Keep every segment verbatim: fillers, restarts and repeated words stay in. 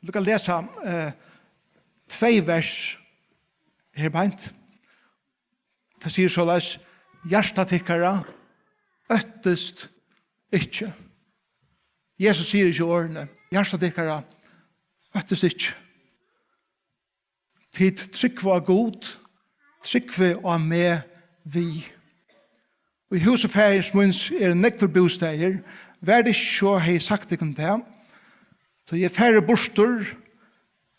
Eg vil lesa eh, tvey vers her beint. Tað sigur soleiðis: Hjarta tykkara óttist ikki. Jesus sigur ikki orðini: Hjarta tykkara óttist ikki. Tit trúgva á Gud, trúgvið á meg við. Í húsi faðirs míns eru nógvir bústaðir, var tað ikki so, hevði eg sagt tykkum tað. Tí eg fari burtur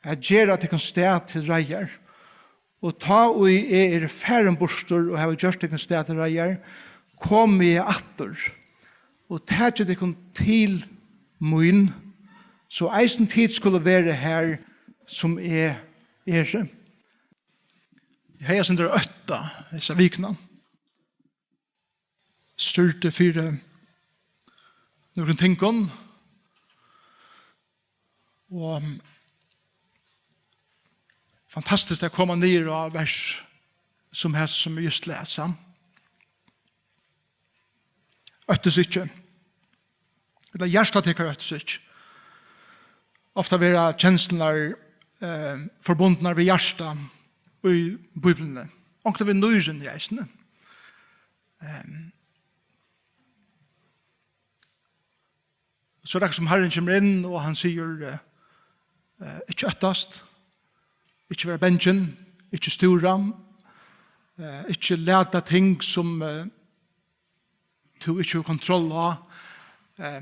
at gera tykkum stað til reiðar. Og tá ið eg eri farin burtur og havi gjørt tykkum stað til reiðar, komi eg aftur og taki tykkum til mín, so eisini tit skulu vera har, sum eg eri. Eg hevði eitt sindur ótta hesa vikuna. Stúrdi fyri nøkrum tingum. Og fantastiskt at koma niður á vers sum hesi, sum eg júst las. Óttist ikki. Ella hjarta tykkara óttist ikki. Ofta verða kenslurnar eh, forbundnar við hjarta í Bíbliuni. Onkur við nýruni eisini. Um, so er tað sum Harrin kemur inn, og hann sigur, eh, eh, ikki óttast, ikki vera bangin, ikki stúra, eh, ikki lata ting sum eh, tú ikki hevur kontroll á, eh,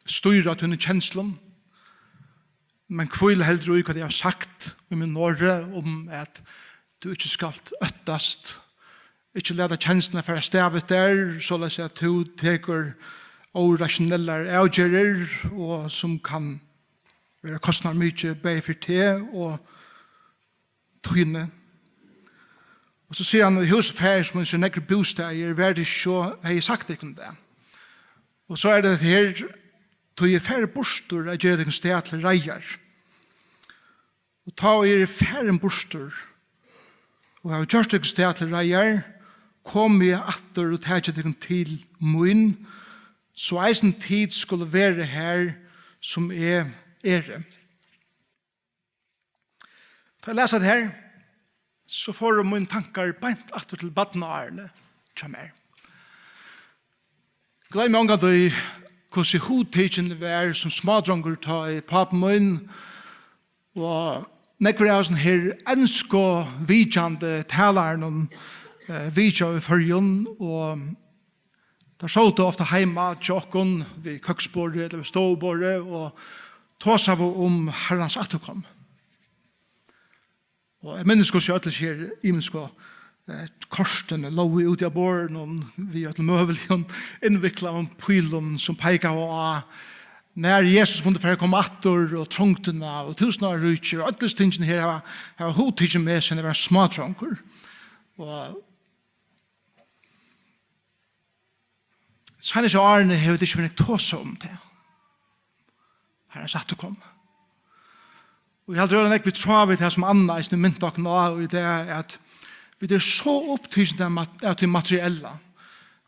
stýra tínum kenslum. Men hvíl heldur í, hvat eg havi sagt í mínum orði um, at tú ikki skalt óttast, ikki lata kenslurnar fara av stað við tær, soleiðis at tú tekur órasjonellar avgerðir, og sum kann vera kostnaðarmikið, bæði fyri teg og tíðini. Og so sigur hann: Í húsi faðirs míns eru nógvir bústaðir, var tað ikki so, hevði eg sagt tykkum tað. Og so er tað her: Tí eg fari burtur at gera tykkum stað til reiðar. Og tá eg eri farin burtur og havi gjørt tykkum stað til reiðar, komi eg aftur og taki tykkum til mín, so eisini tit skulu vera har, sum eg eri. Tá eg las hetta her, so fóru mínir tankar beint aftur til barnaárini hjá mær. Gloymi ongantíð, hvussu hugtikin eg var sum smádrongur, tá ið pápi mín og nógvir av hesum her ensku vitjandi talarunum eh, vitjaðu í Føroyum, og teir sótu ofta heima hjá okkum við køksborðið ella við stovuborðið og tosaðu um Harrans afturkomu. Og eg minnist, hvussu øll hesi her ymisku eh, kortini lógu úti á borðinum við øllum møguligum innviklaðum pílum, sum peikaðu á, nær Jesus mundi fara at koma aftur, og trongdina og túsundáraríkið, og øll hesi tingini her hava, hava hugtikið meg, síðan eg var smádrongur. Og seinastu árini hevur tað ikki verið tosað um tað. Harrans afturkoma. Og eg haldi, at nógv í tráð við tað, sum Anna eisini minti okkum á í dag, at vit eru so upptikin av mat-, av tí materiella.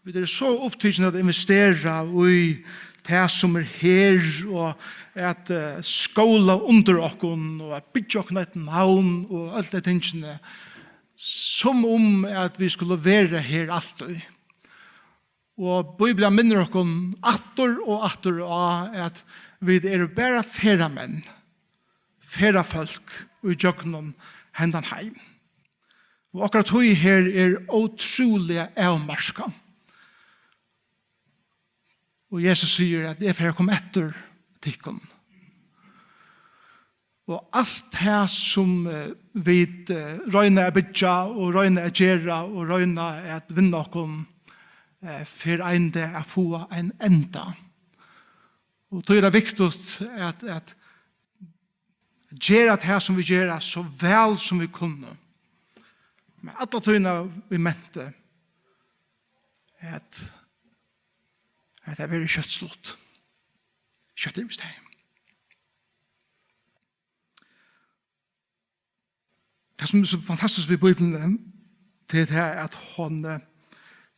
Vit eru so upptikin at investera í tað, sum er her, og at eh, skóla undir okkum, og at byggja okkum eitt navn, og øll tey tingini, sum um at vit skulu vera her altíð. Og Bíblian minnir okkum aftur og aftur á, at vit eru bara ferðamenn, ferðafólk í gjøgnum hendan heim. Og okkara tíð her er ótrúliga avmarkað. Og Jesus sigur, at eg fari at koma eftir tykkum. Og alt tað, sum eh, vit eh, royna at byggja og royna at gera og royna at vinna okkum, eh, fer ein dag at fáa ein enda. Og tí er tað viktigt at, at gera tað, sum vit gera, so væl sum vit kunnu. Men alla tíðina í mente, at, at tað verður skjótt slutt. Skjótt yvirstaðið. Tað, sum er so fantastiskt við Bíbliuni, tað er tað, at hon eh,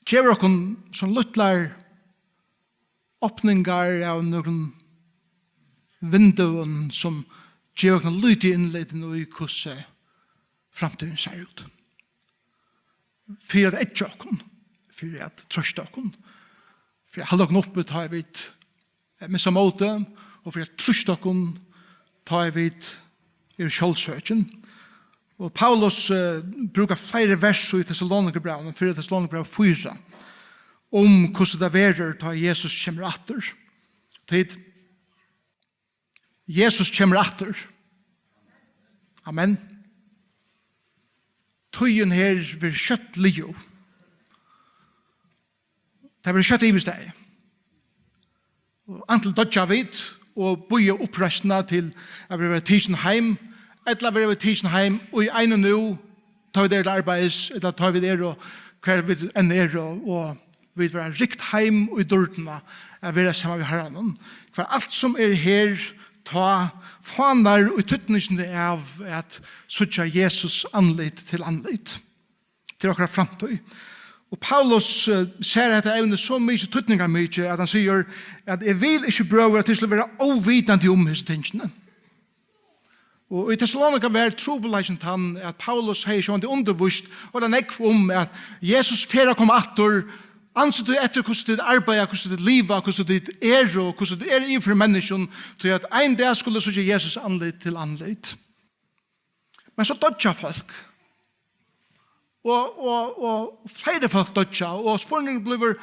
gevur okkum sovorðnar lítlar opningar av nøkrum vindeygunum, sum geva okkum lítið innlit í, hvussu framtíðin sær út. Fyri at eggja okkum, fyri at trøsta okkum, fyri at halda okkum uppi, tá ið vit missa mótið, og fyri at trøsta okkum, tá ið vit eru sjálvsøkin. Og Paulus, eh, brúkar fleiri vers í Tessalonikabrævinum, fyrra Tessalonikabræv fýra, um hvussu tað verður, tá Jesus kemur aftur. Tit, Jesus kemur aftur. Amen. Tíðin her verður skjótt liðug. Tað verður skjótt yvirstaðið. Og antin doyggja vit og bíða uppreisnina til at verða tikin heim, ella verða vit tikin heim í einum nú, tá vit eru til arbeiðis, ella tá vit eru, hvar vit enn eru, og vit verða rykt heim í dýrdina at vera saman við Harranum, hvar alt sum er her, tá fánar í týdninginum av at síggja Jesus andlit til andlit. Til okkara framtíð. Og Paulus, eh, sær hetta evnið so mikið týdningarmikið, at hann sigur, at: "Eg vil ikki, brøður, at tit skulu vera óvitandi um hesi tingini." Og í Tessalonika var trupulleikin tann, at Paulus hevði sjálvandi undirvíst, og tað nógv um, at Jesus fer at koma aftur, ansið tí eftir, hvussu tit arbeiða, hvussu tit liva, hvussu tit eru, og hvussu tit eru yvir fyri menniskjum, tí at ein dag skulu síggja Jesus andlit til andlit. Men so doyggja fólk. Og, og, og fleiri fólk doyggja, og spurningurin blívur,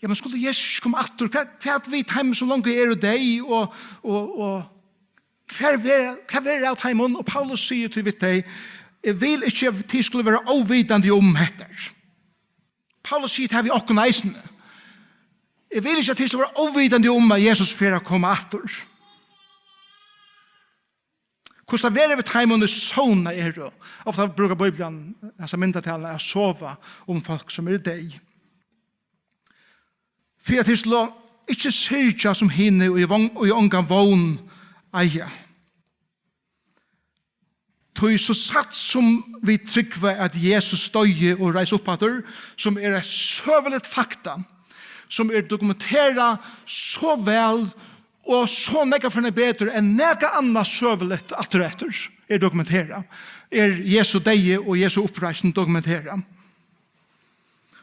ja, men skuldi Jesus ikki koma aftur? Hvat, hvat við teimum sum longu eru deyð, og, og, og hvar ver-, hvat verður av teimum? Og Paulus sigur tí við tey, eg vil ikki, at tit skulu vera óvitandi um hetta. Paulus sigur tað við okkum eisini. Eg vil ikki, at tit skulu vera óvitandi um, at Jesus fer at koma aftur. Hvussu tað verður við teimum, ið sovnað eru. Ofta brúkar Bíblian hasa myndataluna at sova um fólk, sum eru deyð. Fyri at tit skulu ikki syrgja sum hini, ið von-, ið onga vón eiga. Tí so satt sum vit trúgva, at Jesus doyði og reis upp aftur, sum er eitt søguligt fakta, sum er dokumenterað so væl og so nógv ferðir betur enn nakað annað søguligt aftureftir er dokumenterað, er Jesu deyði og Jesu uppreisn dokumenterað.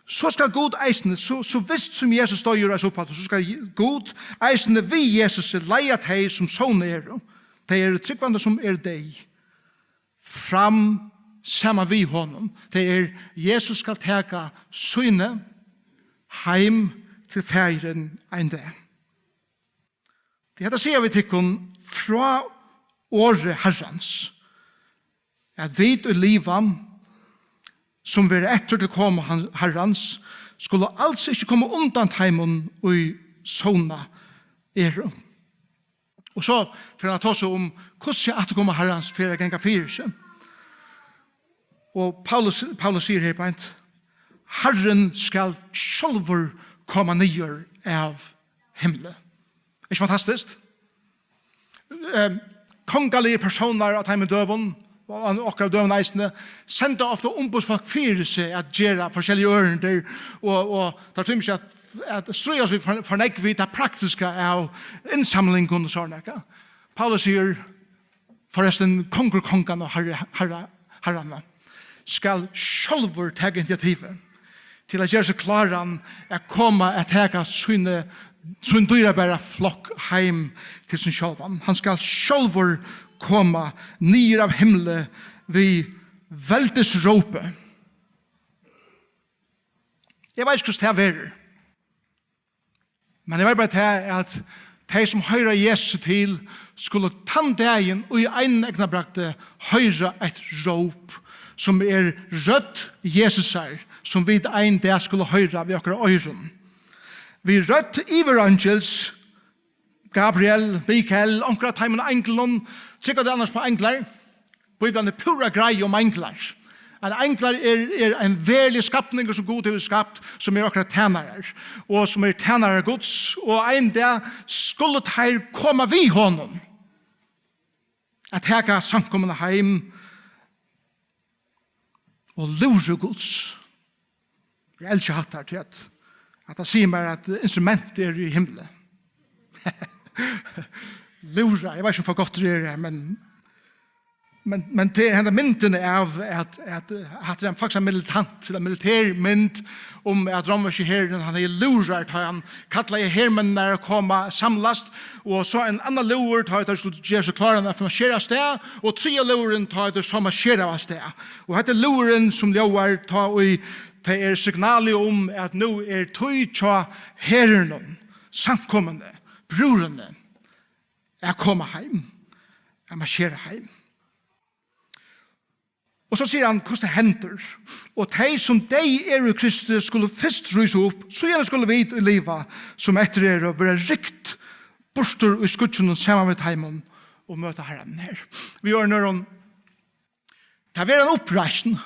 So skal Gud eisini, so, so vist sum Jesus doyði og reis upp aftur, so skal Je-, Gud eisini við Jesusi leiða tey, sum sovnað eru. Tey eru trúgvandi, sum eru deyð, fram saman við honum. Tað er, Jesus skal taka síni heim til Faðirin ein dag. Tí hetta siga vit tykkum frá orði Harrans, at vit, ið liva, sum verða eftir til komu Han-, Harrans, skulu als ikki koma undan teimum, ið sovnað eru. Og so fer hann at tosa um, hvussu afturkoma Harrans fer at ganga fyri seg. Og Paulus, Paulus sigur her beint, Harrin skal sjálvur koma niður av himli. Ikki fantastiskt? Ehm, kongaligir persónar á teimum døgum, og á okkara døgum eisini, senda ofta umboðsfólk fyri seg at gera forskellig ørindi, og, og teir tíma ikki at, at stríðast við for, for nógv við tað praktiska av innsamlingum og sovorðið nakað. Paulus sigur, forrestin, kongur konganna og harri, harra, harranna, skal sjálvur taka initiativið til at gera seg kláran at koma at taka síni, sín dýrabara flokk heim til sín sjálvan. Hann skal sjálvur koma niður av himli við veldisrópi. Eg veit ikki, hvussu tað verður. Men eg veit bara tað, at tey, sum hoyra Jesusi til, skulu tann dagin í einum eygnabragdi hoyra eitt róp, sum er rødd Jesusar, sum vit ein dag skulu hoyra við okkara oyrum. Við rødd yvireingils, Gabriel, Mikael, onkra av teimum einglunum, trúgva tit annars á einglar? Bíblian er púra greið um einglar. Ein einglar er, er ein veruligur skapningur, sum Gud hevur skapt, sum er okkara tænarar, og sum er tænarar Guds, og ein dag skulu teir koma við honum at taka samkomuna heim og lúðra Guds. Eg elski hatta her, tí at, at tað sigur mær, at instrument er í himli. Lúðra, eg veit ikki, um fagottur er her, men Men, men tað er henda myndin av, at, at, at hatta er ein, faktiskt ein militant, ella militær mynd, um at rómverski herurin, hann hevði lúðrar, tá hann kallaði hermenninar at koma, samlast, og so ein annan lúður, tá ið teir skuldu gera seg kláran at marsjera av stað, og triðja lúðurin, tá ið teir so marsjeraðu av stað. Og hetta er lúðurin, sum ljóðar, tá ið tað er signalið um, at nú er tíð hjá herðunum, samkomuni, brúðrini, at koma heim, at marsjera heim. Og so sigur hann, hvussu tað hendir. Og tey, sum deyð eru í Kristi, skulu fyrst rísa upp, síðani skulu vit, ið liva, sum eftir eru, verða rykt burtur í skýggjunum saman við teimum og møta Harranum har. Við øðrum orðum, tað verður ein uppreisn.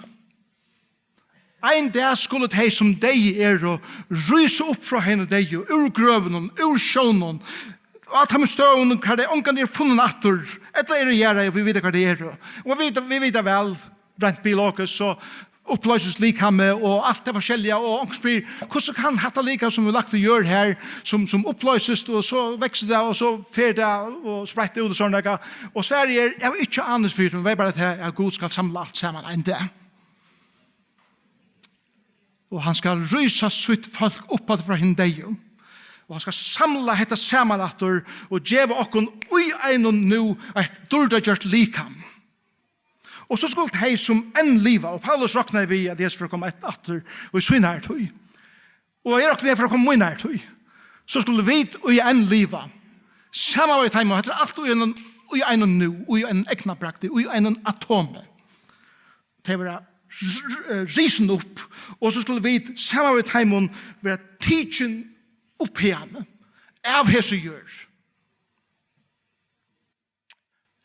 Ein dag skulu tey, sum deyð eru, rísa upp frá hinum deyðu, úr grøvunum, úr sjónum, á teimum støðunum, hvar tey ongantíð eru funnin aftur, ella eru jarðaði, og vit vita, hvar tey eru. Og vit, vit vita væl, reint biologiskt, so upploysist likamið og alt tað forskelliga, og onkur spyr, hvussu kann hatta likam, sum er lagt í jørð her, sum, sum upploysist, og so veksur tað, og so fer tað, og spreitt út og sovorðið nakað? Og svarið er, eg havi ikki ánilsi fyri, men veit bara tað, at Gud skal samla alt saman ein dag. Og hann skal rísa sítt fólk upp aftur frá hinum deyðu. Og hann skal samla hetta saman aftur og geva okkum í einum nú eitt dýrdargjørt likam. Og so skulu tey, sum enn liva, og Paulus roknaði við, at Jesus fer at koma eitt aftur í sínari tíð. Og eg rokni við, at hann fer at koma í mínari tíð. So skulu vit, ið enn liva, saman við teimum, hetta er alt í einum, í einum nú, í einum eygnabragdi, í einum atomi. Tey verða r-, r-, risin upp, og so skulu vit saman við teimum verða tikin upp hiðani, av hesi jørð,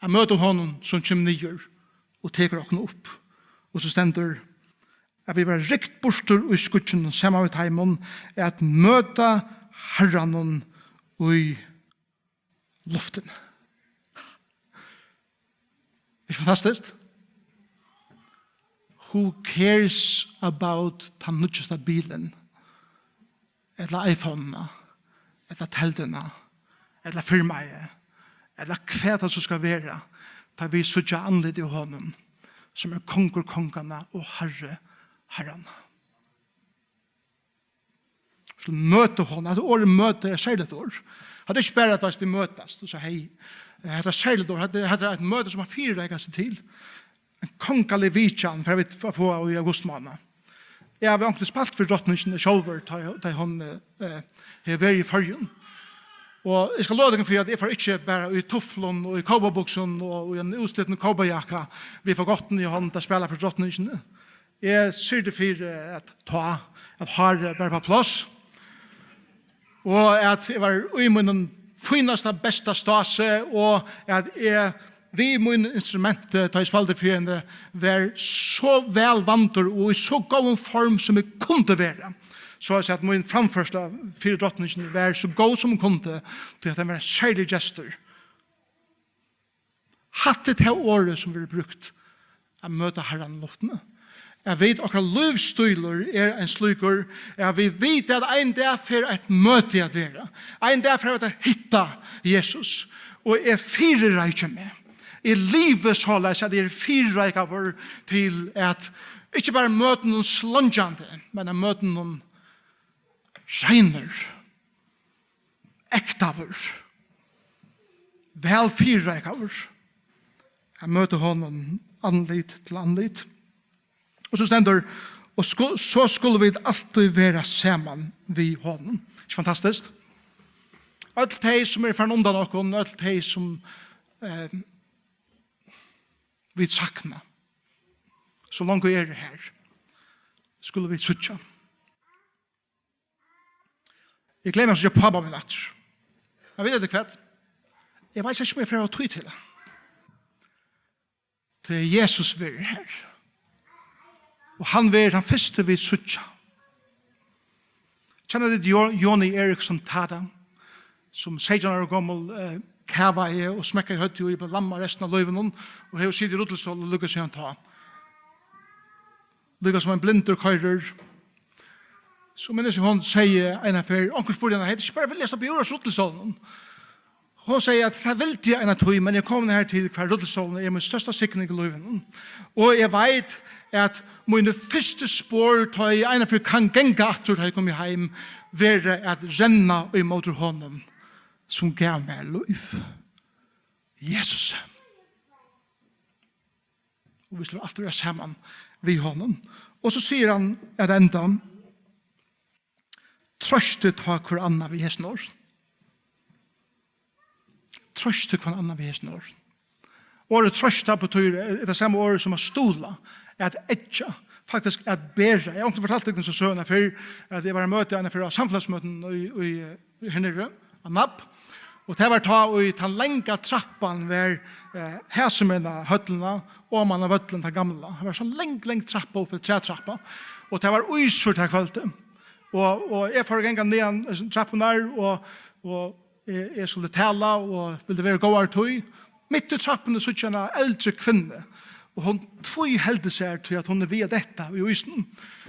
at møta honum, sum kemur niður og tekur okkum upp. Og so stendur, at vit verða rykt burtur í skýggjunum saman við teimum, at møta Harranum í luftini. Ikki fantastiskt? Who cares about tann nýggjasta bilin, ella iPhone-una, ella telduna, ella firmaið, ella hvat tað so skal vera, tá vit síggja andlitið á honum, sum er kongur konganna og harri harranna? Skulu møta honum. Hetta orðið møta er eitt serligt orð. Hetta er ikki bara, at vit møtast og siga hey. Hetta er eitt serligt orð. Hetta er, hetta er eitt møti, sum man fyrireikar seg til. Ein kongalig vitjan fara vit at fáa í augustmánað. Eg havi onkuntíð spælt fyri drotningini sjálvur, tá, tá hon, eh, hevur verið í Føroyum. Og eg skal lova tykkum fyri, at eg fari ikki bara í tuflum og í kópabuksum og í einum útslitnum kópajakka við fagottini í hond at spæla fyri drotningini. Eg syrgdi fyri, at tá, at hárið var á pláss, og at eg var í mínum fínasta, besta stási, og at eg við mínum instrumenti, tá eg spældi fyri henni, var so væl vandur og í so góðum form, sum eg kundi vera. So at mín framførsla fyri drotningini var so góð, sum hon kundi, tí at hann var ein serligur gestur. Hatta er tað orðið, sum verður brúkt at møta Harran í luftini. At vit, okkara lívsstílur er ein slíkur, at vit vita, at ein dag fer eitt møti at vera. Ein dag fer vit at hitta Jesus. Og eg fyrireiki meg. Eg livi soleiðis, at eg eri fyrireikaður til at ikki bara møta honum slangandi, men at møta honum reinur, ektaður, væl fyrireikaður, at møta honum andlit til andlit. Og so stendur, og sko-, so skulu vit altíð vera saman við honum. Ikki fantastiskt? Øll tey, sum eru farin undan okkum, øll tey, sum, eh, vit sakna, so leingi eru her, skulu vit síggja. Eg gleði meg at síggja pápa mín aftur. Men vita tit hvat? Eg veit ikki, um eg fari at hava tíð til tað. Tí Jesus verður her. Og hann verður tann fyrsti, vit síggja. Kenna tit Jo-, Joni Eriksson Tada, sum seytjan ára gomul, eh, kavaði og smekkaði høvdið og bleiv lamma restina av lívinum og hevur sitið í rullustól og líka síðan tá? Líka sum ein blindur koyrir. So minnist eg, hon segði eina ferð, onkur spurdi hana, "Hevði tú ikki bara viljað sloppið úr hasum rullustólinum?" Hon segði, at tað vildi eg eina tíð, men eg er komin her til, hvar rullustólur er mín størsta signing í lívinum. Og eg veit, at míni fyrstu spor, tá eg einaferð kann ganga aftur, tá eg komi heim, verða at renna ímóti honum, sum gav mær lív. Jesus. Og vit skulu altíð vera saman við honum. Og so sigur hann at enda, troystið tá hvør annan við hesum orð. Troystið hvør annan við hesum orð. Orðið troysta betýr, er tað sama orðið sum at stuðla, at eggja, faktiskt at bera. Eg havi onkuntíð fortalt tykkum so søguna fyrr, at eg var á møti eina ferð á samfelagsmøtinum í, í, her niðri á Nab. Og tað var tá, og í tann langa trappan var, eh, hasumegin á høllina, oman á vøllin, tann gamla. Tað var so lang, lang trappa upp, trætrappa. Og tað var ísur tað kvøldið. Og, og eg fór at ganga niðan, eh, trappurnar, og, og eg, eg skuldi tala, og vildi vera í góðari tíð. Mitt í trappuni síggi eg eina eldri kvinnu, og hon tvíheldur sær, tí at hon er við at detta í ísinum.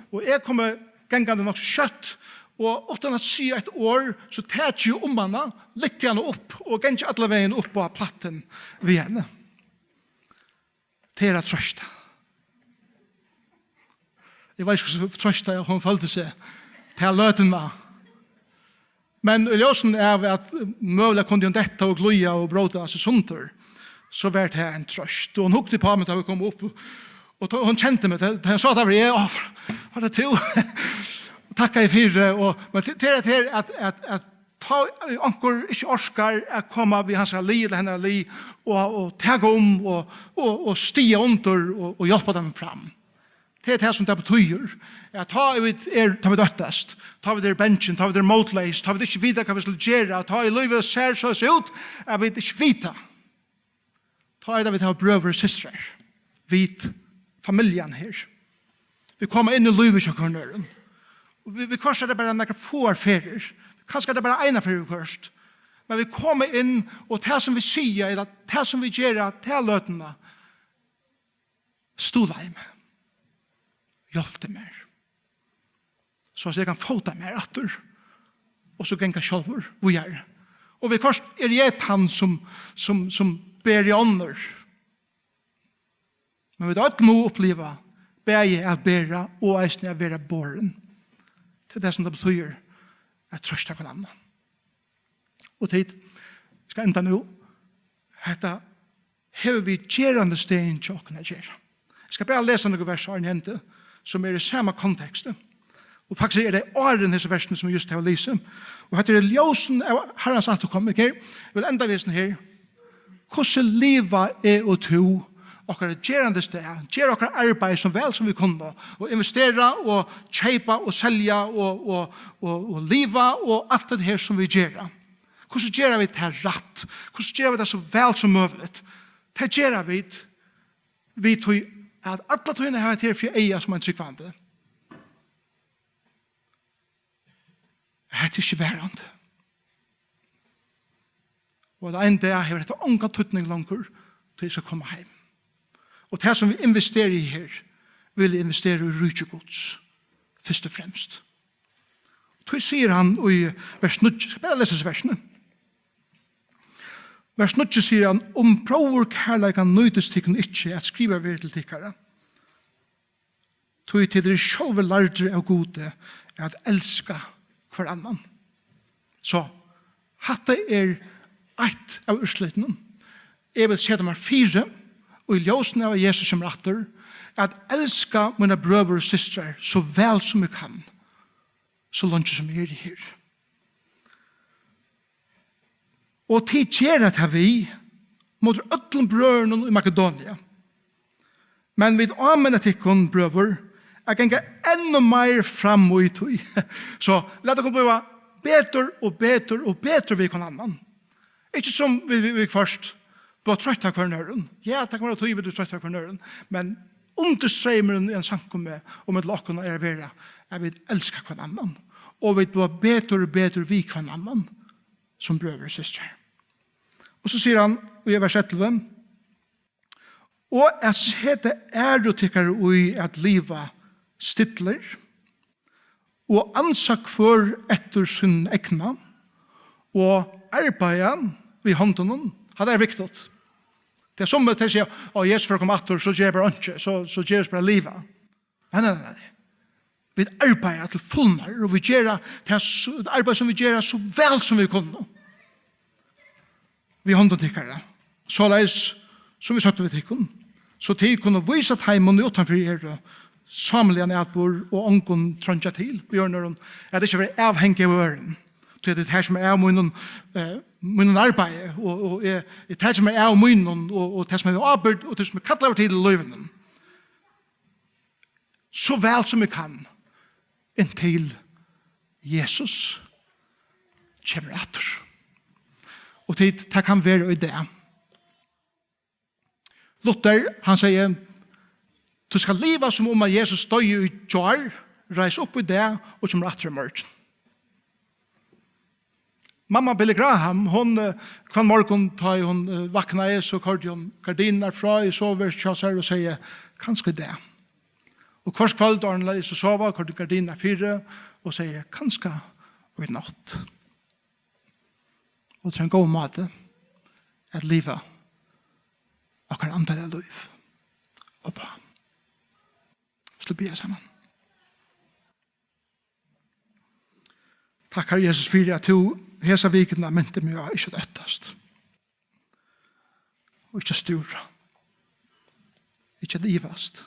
Og eg komi gangandi nokk so skjótt, og uttan at siga eitt orð, so taki eg um hana, lyfti hana upp og gangi allan vegin upp á plattin við henni. Tað er at troysta. Eg veit ikki, hvussu troysta hon føldi seg ta løtuna. Men í ljósinum av, at møguliga kundi hon detta og glíða og bróta seg sundur, so var tað ein troyst. Og hon hugdi upp á meg, tá vit komu upp, og tá, hon kendi meg, tá, tá hon sá, at tað var eg, "Á, var tað tú?" Takkaði fyri, og, men til, til at, her, at, at, at tá onkur ikki orkar at koma við hansara lið ella hennara lið og, og taka um og, og, og stiga undir og, og hjálpa teimum fram. Tað er tað, sum tað betýðir, at tá vit er, tá vit óttast, tá vit eru bangin, tá vit eru mótleys, tá vit ikki vita, hvat vit skulu gera, tá ið lívið sær soleiðis út, at vit ikki vita, tá er tað, vit hava brøður og systrar, vit, familjan her. Vit koma inn í lívið hjá hvørjum øðrum. Og vit, viðhvørt er tað bara nakrar fáar ferðir, kanska er tað bara eina ferð viðhvørt, men vit koma inn, og tað, sum vit siga, ella tað, sum vit gera, ta løtuna, stuðlaði meg, hjálpti mær, so at eg kann fóta mær aftur, og so ganga sjálvur víðari. Og viðhvørt eri eg tann, sum, sum, sum beri onnur. Men vit øll mugu uppliva bæði at bera og eisini at vera borin. Tað er tað, sum tað betýðir at troysta hvønn annan. Og tit, eg skal enda nú. Hetta hevur við gerandisdagin hjá okkum at gera. Eg skal bara lesa nøkur vers, áðrenn eg endi, sum er í sama konteksti. Og faktiskt er tað áðrenn hesi versini, sum eg júst havi lisið. Og hetta er í ljósinum av Harrans afturkomu, ok? Eg vil enda við hesum her. Hvussu liva eg og tú okkara gerandisdag, gera okkara arbeiði so væl sum vit kunnu, og investera og keypa og selja og, og, og, og liva og alt tað her, sum vit gera? Hvussu gera vit tað rætt? Hvussu gera vit tað so væl sum møguligt? Tað gera vit við tí, at alla tíðina hava tað her fyri eyga sum ein trúgvandi. Hetta er ikki varandi. Og at ein dag hevur hetta ongan týdning longur, tí eg skal koma heim. Og tað, sum vit investera í her, vil eg investera í ríki Guds, fyrst og fremst. Tí sigur hann í vers níggju, eg skal bara lesa hesi versini. Vers níggju sigur hann: "Um bróðurkærleikan nýtist tykkum ikki, at skrivað verður til tykkara. Tí tit eru sjálvir lærdir av Gudi at elska hvør annan." So, hatta er eitt av úrslitunum. Eg vil seta mær fyri, og í ljósinum av at Jesus kemur aftur, at elska mínar brøður og systrar so væl sum eg kann, so leingi sum eg eri her. Og tit gera tað við móti øllum brøðrunum í Makedonia. Men vit áminna tykkum, brøður, at ganga enn meir fram í tí. So, lat okkum blíva betur og betur og betur við hvønn annan. Ikki sum vit, vit, vit først blíva troytt av hvørjum øðrum. Ja, tað kann vera tí, vit eru troytt av hvørjum øðrum. Men undirstreymurin í ein samkomu og millum okkum er at vera, at vit elska hvønn annan. Og vit blíva betur og betur við hvønn annan, sum brøður og systrar. Og so sigur hann í vers ellivu: "Og at seta æru tykkara í at liva stillir, og ansa hvør eftir sínum egna, og arbeiða við hondunum. Hatta er viktigt. Tað er sum at siga, "Á, Jesus fer at koma aftur, so ger eg bara einki, so, so ger eg bara liva." Nei, nei, nei, nei. Vit arbeiða til fulnar, og vit gera tað s-, arbeiði, sum vit gera, so væl sum vit kunnu. Við hondum tykkara. Soleiðis, sum vit søgdu við tykkum, so tit kunnu vísa teimum, ið uttanfyri eru, sámiligan atburð og ongum treingja til. Við øðrum orðum, at ikki vera avhangig av øðrum. Tí at tað er tað, sum er av mínum, eh, mínum arbeiði, og, og eg, eg, tað, sum er av mínum, og, og tað, sum er ábyrgd, og tað, sum er kallaður til í lívinum. So væl sum eg kann, inntil Jesus kemur aftur. Og tit, tað kann vera í dag. Luther, hann segði, "Tú skalt liva, sum um at Jesus doyði í gjár, reis upp í dag og kemur aftur í morgin." Mamma Billy Graham, hon, eh, hvønn morgun, tá ið hon, eh, vaknaði, so koyrdi hon gardinurnar frá í soviherbergið hjá sær og segði, "Kanska í dag." Og hvørt kvøld, áðrenn hon legði seg at sova, koyrdi hon gardinurnar fyri og segði, "Kanska í nátt." Og tað er ein góður máti at liva okkara andaliga lív uppá. Skulu vit biðja saman. Takk, Harri Jesus, fyri at tú hesa vikuna minti meg á ikki at óttast. Og ikki at stúra. Ikki at ivast.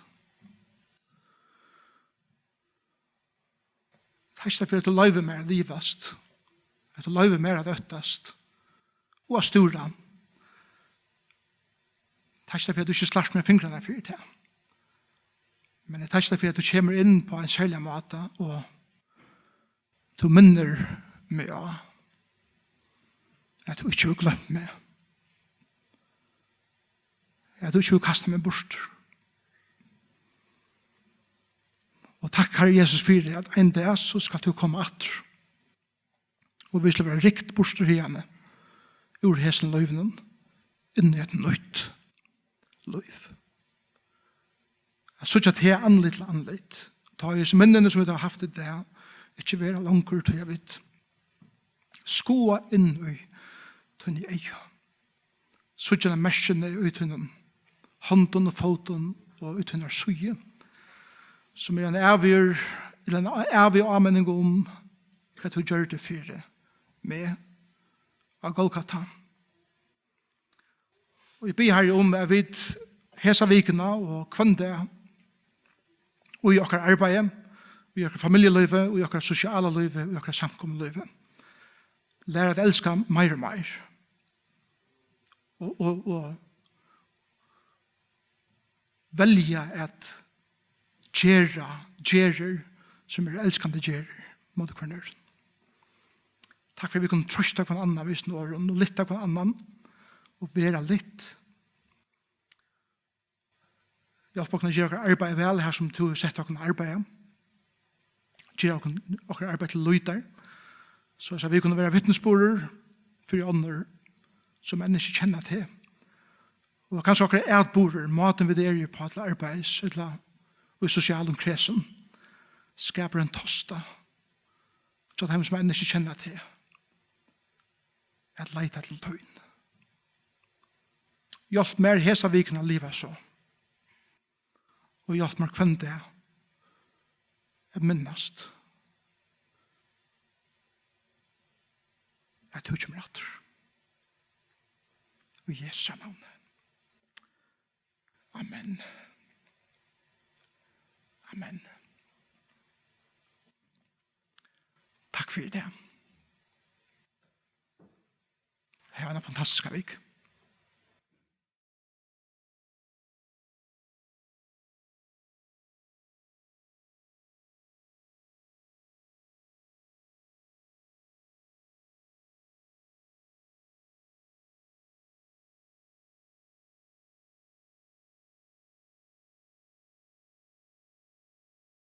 Takk fyri at tú loyvir mær at ivast. At tú loyvir mær at óttast. Og at stúra. Takk fyri at tú ikki slært meg um fingrarnar fyri tað. Men eg takki fyri at tú kemur inn á ein serligan máta og tú minnir meg á, at tú ikki hevur gloymt meg. At tú ikki hevur kastað meg burtur. Og takk, Harri Jesus, fyri at ein dag so skalt tú koma aftur. Og vit skulu vera rykt burtur hiðani, úr hesum lívinum, inn í eitt nýtt lív. At síggja teg andlit til andlit. Tá hesi minnini, sum vit hava havt í dag, ikki vera longur, tí at vit skoða inn í tíni eygu. Síggja merkini í tínum hondum og fótum og í tínari síðu, sum er ein ævigur, ella ein ævig áminning um, hvat tú gjørdi fyri meg á Golgata. Og eg biði, Harri, um, at vit hesa vikuna og hvønn dag í okkara arbeiði, í okkara familjulívi, í okkara sosiala lívi, í okkara samkomulívi, læra at elska meir og meir. Og, og, og velja at gera gerðir, sum eru elskandi gerðir, móti hvørjum øðrum. Takk fyri, at vit kunnu trøsta hvønn annan við hesum orðum og lyfta hvønn annan og vera litt. Hjálp okkum at gera okkara arbeiði væl, har sum tú hevur sett okkum at arbeiða. Ger okkum, okkara arbeiði til lýtar, so at vit kunnu vera vitnisburður fyri onnur, sum enn ikki kenna teg. Og kanska okkara atburður, mátin vit eru uppá til arbeiðis, ella í sosialum kresum, skapar ein tosta hjá teimum, sum enn ikki kenna teg, at leita til tín. Hjálp mær hesa vikuna at liva so. Og hjálp mær hvønn dag at minnast, at tú kemur aftur. Í Jesu navni. Amen. Amen. Takk fyri tað. Hav eina fantastiska viku.